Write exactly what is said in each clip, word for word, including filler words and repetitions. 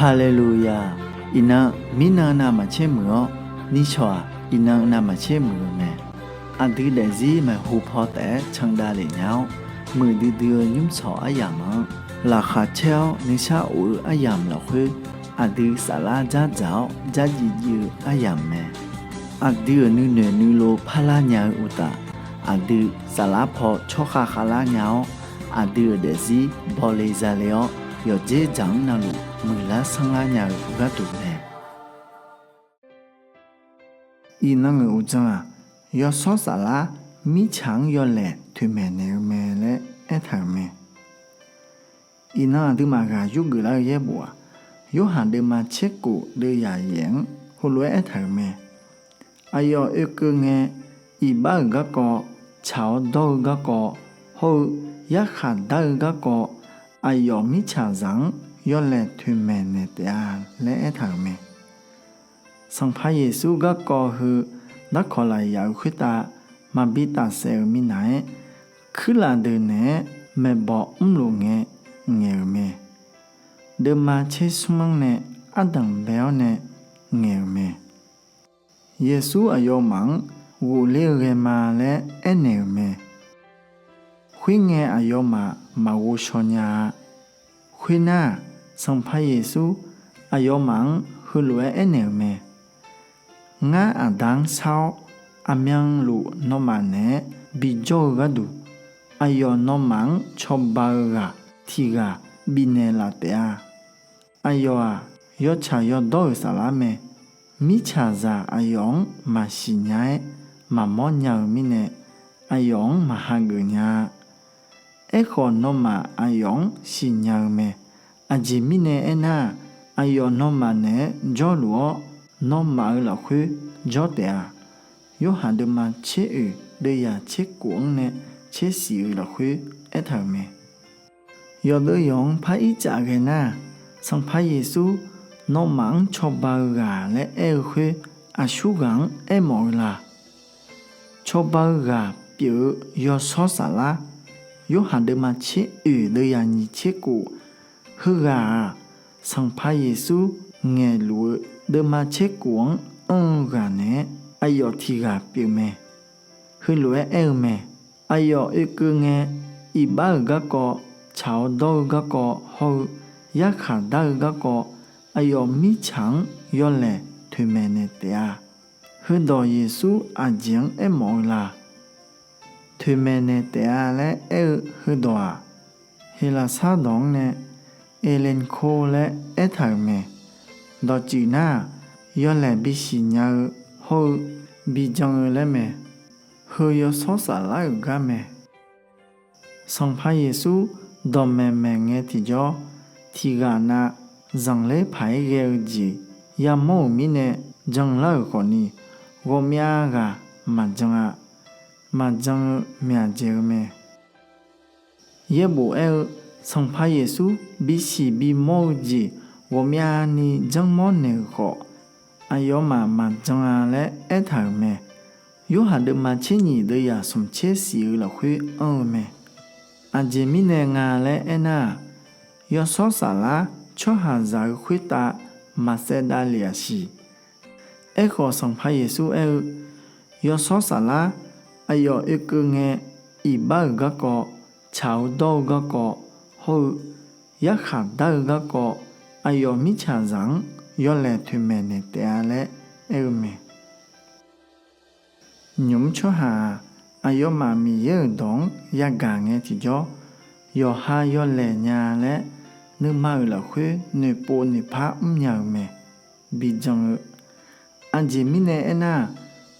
Haleluya! Iqnan, mirnan navmaqtser muiq-awr, nishawq-aq, iqnan navmaqtser muiq-eu mae. Aqdui daefzir maeqhu paw taef-aer candav lef nya-awr, muiqdui dui-eu nymrshawq aryamq-anr laqkhaq caer-awr nuisar of-eu aryamq lafkhoer, aqdui saflar dzardzaq-awr dzardziv dziv-eu aryamq mae. Aqdui-euq nuinoeq nuilov parlar nya-eu uqtaf, aqdui saflar paw tsawrkhav khavlar nya-awr, aqdui-euq daefzir bawle zale-awr, yawqdzer dzaq-anr navluf muiqlar sanrlar nya-eu gharduq mae. Iqnan-euq uqdzan-aq, Yawshawr Saflar mirtsaq-anr yawlaeq toeqmaeq naeq-eu mae laer aertaq-euq mae. Iqnan aqduimaf ghaq yurgeuf lar-eu yaerbof-aq, Yorhaq deuvma tserkof deuvyaq yaef-anr heulof-aer aertaq-euq mae. Aqyawf oekeuv ngae, iqbax-euq garkawv, tsaq-awr dawr-eu garkawv, hawr-eu yarkhaq dar-eu garkawv, aqyawf mirtsaqzaq-anr yawlaeq toeqmaeq naeq taef-a laer aertaq-euq mae. Sanqpaq Yeqsur garkawv heu darkawq lafyaq-euq khoertav maqbi tafsaef-euq minav-aer, kuirlaf deuq naeq-aer maeqbawq mrluf ngae ngaeq-euq mae. Deuvma tsersmr-anr nae ardanq bae-awr nae ngaeq-euq mae. Yeqsur aqyawfmaf-anr ghofler-eu ghae ma laer aernaeq-euq mae. Khoerngae aqyawfmaf maqghov shaw nya-a. Khoernar-aq, Sanqpaq Yeqsur aqyawfmaf-anr heulof-aer aernaeq-euq mae. Ngar Aqda-anr shar-awr, aqmyanluf nawmaf naeq-aer bijawr-eu gharduq, aqyawf nawmaf-anr cawba-eu ghaq tiq ghaq bifnaeq laf taef-a. Aqyawf-aq, yawtsaq yawdawr-euq saflar mae. Mirtsaqzaq aqyawf-anr maqsiq nya-aer maqmawr nya-eu mirnae, aqyawf-anr maqhageuf nya-a. Aerkhawf, nawmaf aqyawf-anr siqnya-eu mae. Aqjeq mirnae aernar-aq, aqyawf nawmaf naeq-aer jawrluf-awr, nawmaf-euq lafkhoer jawr taef-a. Yorhaq deuvma tseroeq deuvyaq tserkof-anr nae tsersiq-eu lafkhoer aertaq-euq mae. Yawqdeuv yawq-anr par ircaf ghae nar-aq, Sanqpaq Yeqsur nawmaf-anr cawba-eu ghaq laer aer-eu khoer, aqsurghaq-anr aermawf-eu la? Cawba-eu ghaq pyeuf-eu Yawshawr Saflar, Yorhaq deuvma tseroeq deuvyaq nyiq tserkof, heughaq-aq, Sanqpaq Yeqsur ngaeqluf-eu deuvma tserkof-anr anr-eu ghaq naeq-aer aqyawf tiq ghaq pyeufmae. Heulof-aer aer-eu mae. Aqyawf oekeuv ngae, iqbax-euq garkawv, tsaq-awr dawr-eu garkawv hawr-eu yarkhaq dar-eu garkawv, aqyawf mirtsaq-anr yawlaeq toeqmaeq naeq taef-a. Heudawq Yeqsur aqjeq-anr aermawf-eu la? Toeqmaeq naeq taef-a laer aer-eu heudawq-aq, Heqlaqsar dawq-anr nae elenko laer aertaq-euq mae. Dawqtsuif nar-aq, yawlaeq bisiq nya-eu hawr-eu bijan-eu laer mae. Heu Yawshawr Saflar-euq gar mae. Sanqpaq Yeqsur dawqmaeq maeq ngae tiqjawr, tiq ghaq nav zanqler paq-aer ghae-eu jeq yamawr-euq mirnae janlar-euq khawfni, ghawqmyav ghaq maqjan-a. Maqjan-eu myaqdzaeq-eu mae. Yaerbof aer-eu, Sanqpaq Yeqsur bisiq bimawr-eu jeq ghawqmyavni janrmawr naeq-euq khawf, aqyawfmaf maqjan-a laer aertaq-euq mae. Yorhaq deuvma tser nyiq deuvyaq smq tser siq-eu lafkhoer anr-eu mae. Aqjeq mirnae nga laer aernar-aq, Yawshawr Saflar tsawrhaqzaq-eu khoertav maqsaev davlef-aq siq. Aerkhawf, Sanqpaq Yeqsur aer-eu, Yawshawr Saflar aqyawf oekeuv ngae, iqbax-euq garkawv, tsaq-awr dawr-eu garkawv hawr-eu yarkhaq dar-eu garkawv, aqyawf mirtsaqzaq-anr yawlaeq toeqmaeq naeq taef-a laer aer-eu mae. Nymq-mr tsawrhaq-aq, aqyawfmaf Miqyaer-euq dawq-anr yagaq ngae tiqjawr, yawqha yawlaeq nya laer nuima-euq lafkhoer noeqpov noeqpar mrnya-euq mae. Bijan-eu. Aqjeq mirnae aernar-aq,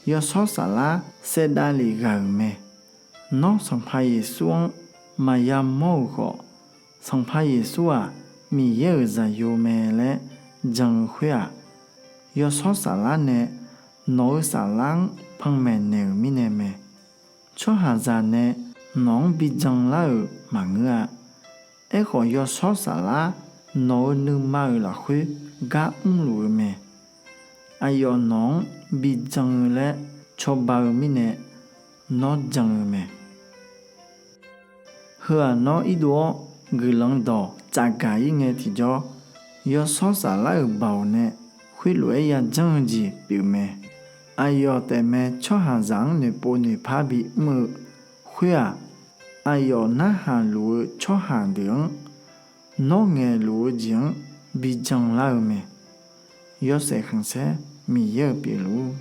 Yawshawr Saflar saevdavlef ghaq-euq mae. Nawr Sanqpaq Yeqsur-anr maqya mawr-euq khawf, Sanqpaq Yeqsur-aq Miqyaer-euq Zaqyo mae laer jan-eu khoer-aq, Yawshawr Saflar nae nawq-eu saflar-anr panmaeq naeq-euq mirnae mae. Tsawrhaqzaq nae nawq-anr bijan lar-euq maqngeur-a. Aerkhawf, Yawshawr Saflar nawq-eu nuima-euq lafkhoer gar mrluf-eu mae. Aqyawf nawq-anr bijan-eu laer cawba-eu mirnae nawr jan-eu mae. Heu-aq, nawr irdov-awr guiqlanq dawq tsafgaq-ir ngae tiqjawr, Yawshawr Saflar-euq baoq nae khoerlof-aer yajanr-eu jeq pyeufmae. Aqyawf taefmae tsawrhaqzaq-anr noeqpov noeqpar bimr-eu khoer-aq, aqyawf narhaq luf-eu tsawrhaq deuq-anr nawr ngaeqluf-eu jeq-anr bijan lar-eu mae. Yawshaef khanqsaer Miqyaer-euq pyeufluf-ur.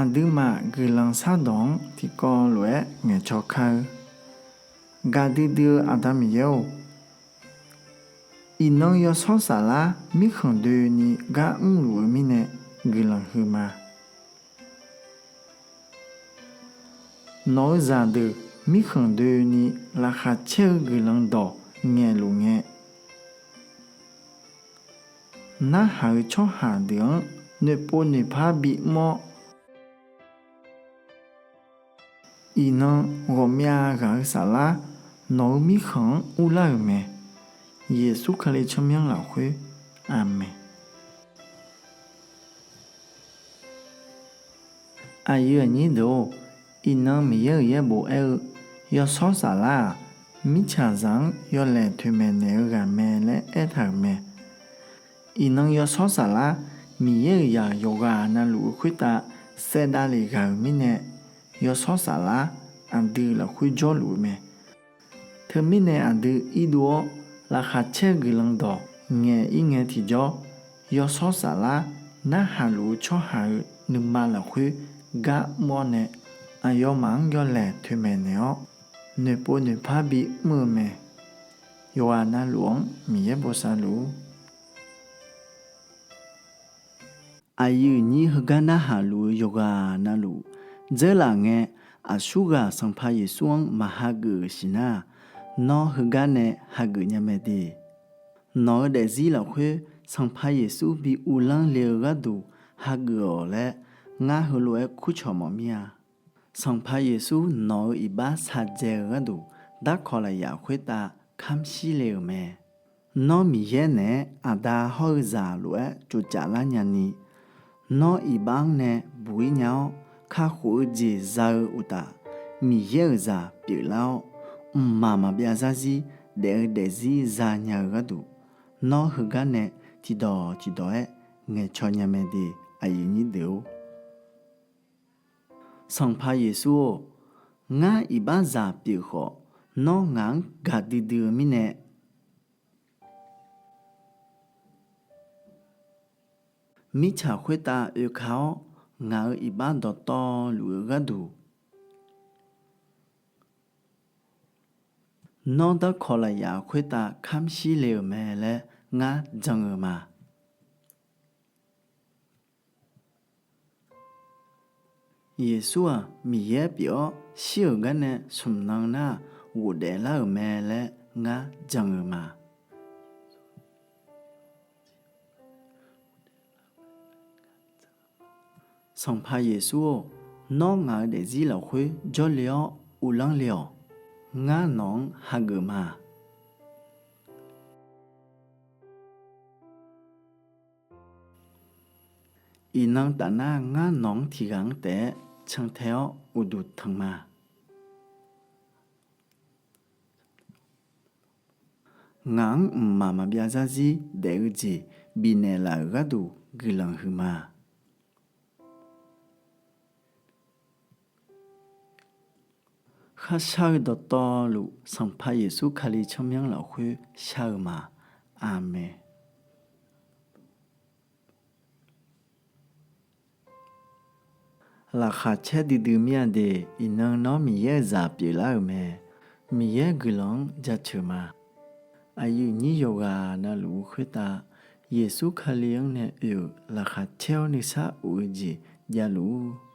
Aqduimaf guiqlanq shardawq-anr tiqkawv lof-aer ngaeqcaw kar-eu. Gaqdui dui-eu Aqda Miqyaer-or, iqnan Yawshawr Saflar mirkhanq doeni gar mrluf-eu mirnae guiqlanq huiqma. Nawq-eu zaqdeuq mirkhanq doeni laqkhaq caer-eu guiqlanq dawq ngaeqluf ngae, narhaq-eu tsawrhaq deuq-anr noeqpov noeqpar bimr-awr, iqnan ghawqmyav ghaq-eu Saflar nawq-eu mirkhanq-anr urlar-euq mae. Yeqsur Kali tsawrmyanr lafkhoer, Aqmeq. Aqyuif aqnyir deuq-or, iqnan Miqyaer-euq yaerbof aer-eu, Yawshawr Saflar-aq, mirtsaqzaq-anr yawlaeq toeqmaeq naeq-eu ghaq mae laer aertaq-euq mae. Iqnan Yawshawr Saflar Miqyaer-euq zaq yawqghaq navluf-eu khoertav saevdav lef ghaq-euq mirnae, Yawshawr Saflar aqdui lafkhoer jawrluf-eu mae. Teumirnae aqdui irdov-awr laqkhaq caer-eu guiqlanq dawq ngaeq-ir ngae tiqjawr, Yawshawr Saflar narhaq luf-eu tsawrhaq-eu nuima lafkhoer gar mr-awr nae, aqyawfmaf-anr yawlaeq toeqmaeq naeq-awr, noeqpov noeqpar bimr-eu mae. Yawqghaq navluf-anr Miqyaer bosav luf-ur. Aqyuif nyir heugar narhaq luf-eu yawqghaq navluf dzeurlaf ngae, aqsurghaq Sanqpaq Yeqsur-anr maq hageuf-euq siqnar-aq, nawr heugar nae hageuf nya mae de. Nawq-eu daefzir lafkhoer Sanqpaq Yeqsur bi uvlanr le-eu gharduq hageuf-awq laer, ngar heulof-aer kurcawq mawf mir-a. Sanqpaq Yeqsur nawq-eu iqbax shaqdzae-eu gharduq darkawq lafyaq khoertav kamr shir le-euq mae. Nawr Miqyaer naeq-aer Aqda hawr-eu zaq lof-aer tsovcaf lar nyani, nawr iqbax-anr nae buq-ir nya-awr, kakhof-eu jeq za-eu uqtaf, Miqyaer-euq zaq pyeuflar-awr, mqmaq maqbyav zarzir daef-eu daefzir zanya-eu gharduq, nawr heugar nae tiqdawq tiqdawq-aer ngaeqcaw nya mae de, aqyuif nyir deuq-or. Sanqpaq Yeqsur-or, ngar iqbaxzaq pyeuf khawf, nawr ngaq-anr gaqdui dui-eu mirnae, mirtsaq khoertav oeka-awr, ngaq-euq iqbax dawqtawvluf-eu gharduq, nawr darkawq lafyaq khoertav kamr shir le-euq mae laer ngar jan-eu ma. Yeqsur-aq, Miqyaer pyeuf-awr shir-euq garnae smq nan nar-aq, ghofdaef lar-euq mae laer ngar jan-eu ma. Sanqpaq Yeqsur-or, nawr ngaq-euq daefzir lafkhoer jawrle-awr uvlanr le-awq. Ngar nawq-anr hageuf ma. Iqnan tafnar ngar nawq-anr tiqghaq-anr taef-aer cantae-awr uqduq tanq ma. Ngaq-anr mqmaq maqbyav zarzir daef-eu jeq bifnaeq laf-euq gharduq guiqlanq huiq ma. Kharshar-eu dawqtawvluf Sanqpaq Yeqsur Kali tsawrmyanr lafkhoer shar-eu ma. Aqmeq. Laqkhaq caer duidui mir-a de. Iqnan nawr Miqyaer-euq zaq pyeuflar-euq mae. Miqyaer guiqlanq-anr jaceuq ma. Aqyuif nyir yawqghaq navluf-eu khoertav, Yeqsur Kali-anr nae oe-euq laqkhaq caer-awr nuisar of-eu jeq javluf-ur.